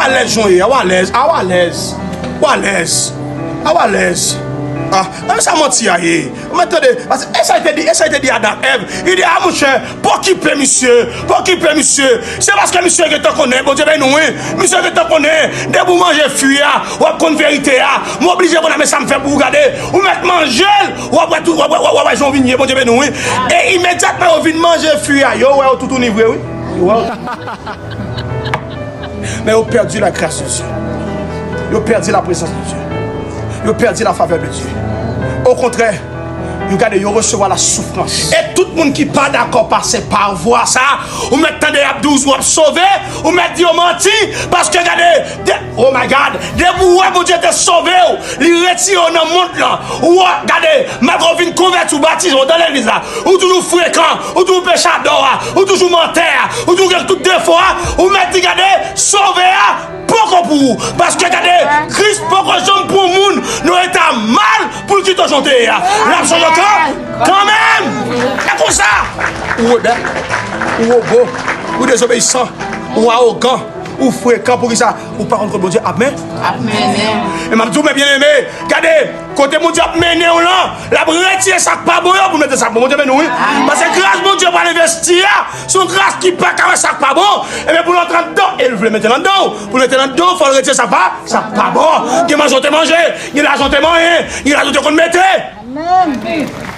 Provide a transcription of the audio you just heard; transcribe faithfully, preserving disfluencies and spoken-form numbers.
Alèz jan w ye a, w alèz, a w alèz, w alèz, a w alèz. Ah, men sa manti a ye. Ou mèt tande, paske e sa l te di, e sa l te di Adan ak Èv. Li di, a monchè, pa okipe misye, pa okipe misye. Se paske misye gentan konnen, Bondye beni nou, wi. Misye gentan konnen, depi w manje fwi a, w ap konn verite a. M oblije konn a men sa m fè pou ou gade. Ou mèt manje l, w ap wè tou, w ap wè, w ap wè jan w vin ye, Bondye beni nou, wi. E imedyatman yo vin manje fwi a, yo wè yo toutouni vre, wi. Yo wè yo. Men yo pèdi la gras de Dye. Yo pèdi la prezans de Dye. Yo pèdi la favè de Dye. Okontrè, yo gade, yo resevwa la soufrans. E tout moun ki pa dakò pase pa vwa sa, ou mèt tande y ap di w ap sove, ou mèt di yo manti, paske gade, de, oh my God, depi w wè Bondye te sove w, li retire w nan mond lan, ou wè, gade, malgre w vin konvèti, w batize, w nan legliz la, ou toujou frekan, ou toujou pechadò a, ou toujou mantè a, ou toujou gen tout defo a, ou mèt di gade, sove a poko pou ou. Paske gade, Kris poko janm pran moun nan eta mal pou l kite w jan w te ye a. L ap chanje w kan, kanmenm. E konsa, ou rebèl, ou wobo, ou dezobeyisan, ou awogan, ou frekan, poukisa? Ou pa konn kot Bondye ap men. Ap mennen. E m ap di w, men byeneme, gade, kote Bondye ap mennen w lan, l ap retire sa k pa bon yo pou l mete sa k bon. Bondye beni w, wi. Paske gras Bondye pral envesti a, se yon gras ki pa ka wè sa k pa bon. Ebyen, pou l antre anndan, e l vle mete l anndan w. Pou l mete l anndan w, fò l retire sa k pa, sa k pa bon. Gen manje w te manje, gen lajan w te manyen, gen lajan w te konn mete. Amèn.